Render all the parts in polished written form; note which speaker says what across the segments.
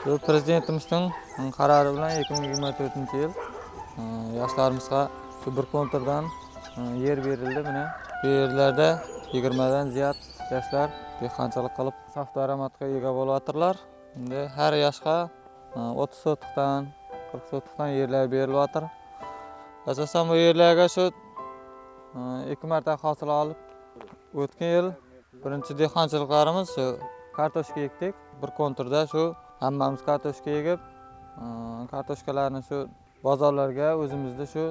Speaker 1: Bu prezidentimizning qarori bilan 2024-yil yoshlarimizga shu bir konturdan yer berildi. Mana bu yerlarda 20 dan ziyod yoshlar dehqonchilik qilib sof daromadga ega bo'lyaptilar. Endi har yoshga 30 sotixdan, 40 sotixdan yerlar berilyapti. Asosan bu yerlarga shu 2 marta hosil olib, o'tgan yil birinchi dehqonchiliklarimiz shu kartoshka ekdik. Bir konturda shu hammamiz kartoshka egib, kartoshkalarni shu bozorlarga, o'zimizda shu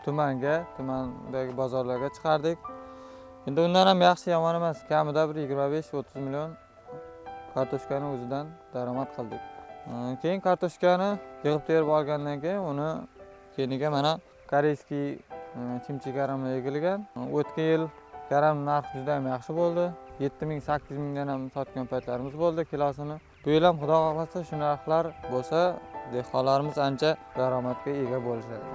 Speaker 1: tumanga, tumandagi bozorlarga chiqardik. Endi undan ham yaxshi, yomon emas, kamida bir 25-30 million kartoshkani o'zidan daromad qildik. Keyin kartoshkani yig'ib terib olgandan keyin uni keyiniga mana koreyskiy chimchi karamlar egilgan. O'tgan yil karam narxi juda ham yaxshi bo'ldi. 7 ming, 8 mingdan ham sotgan paytlarimiz bo'ldi kilosini. Bu yil ham Xudo xohlasa shu narxlar bo'lsa, dehqonlarimiz ancha daromadga ega bo'lishadi.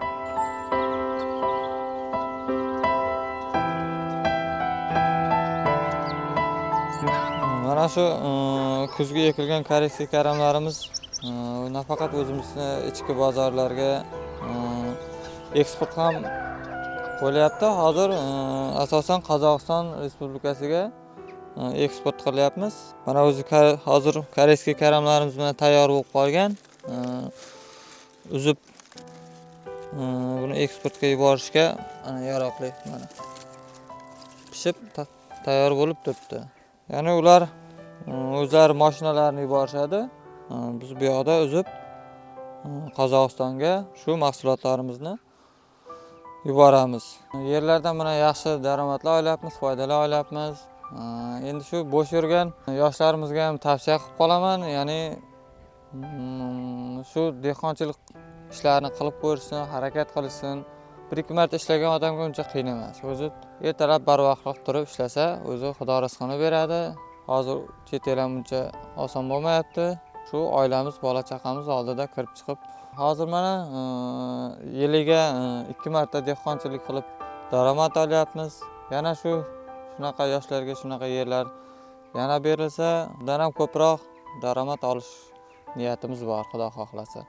Speaker 1: Mana shu kuzgi ekilgan koreyskiy karamlarimiz nafaqat o'zimizni ichki bozorlarga eksport ham bo'lyapti. Hozir asosan Qozog'iston Respublikasiga eksport qilyapmiz. Mana o'zi hozir koreyskiy karamlarimiz mana tayyor bo'lib qolgan. Uzib buni eksportga yuborishga mana yaroqli, mana pishib tayyor bo'lib turibdi. Ya'ni ular o'zlari mashinalarini yuborishadi. Biz bu yoqda uzib Qozog'istonga shu mahsulotlarimizni yuboramiz. Yerlardan mana yaxshi daromadlar olyapmiz, foydalar olyapmiz. Endi shu bo'sh yurgan yoshlarimizga ham tavsiya qilib qolaman, ya'ni shu dehqonchilik ishlarini qilib ko'rishsin, harakat qilishsin. Bir ikki marta ishlagan odamga uncha qiyin emas. O'zi ertalab barvaqtroq turib ishlasa, o'zi Xudo rizqini beradi. Hozir chet el ham uncha oson bo'lmayapti. Shu oilamiz, bola chaqamiz oldida kirib chiqib, hozir mana yiliga 2 marta dehqonchilik qilib daromad olyapmiz. Yana shunaqa yoshlarga shunaqa yerlar yana berilsa, undan ham ko'proq daromad olish niyatimiz bor, Xudo xohlasa.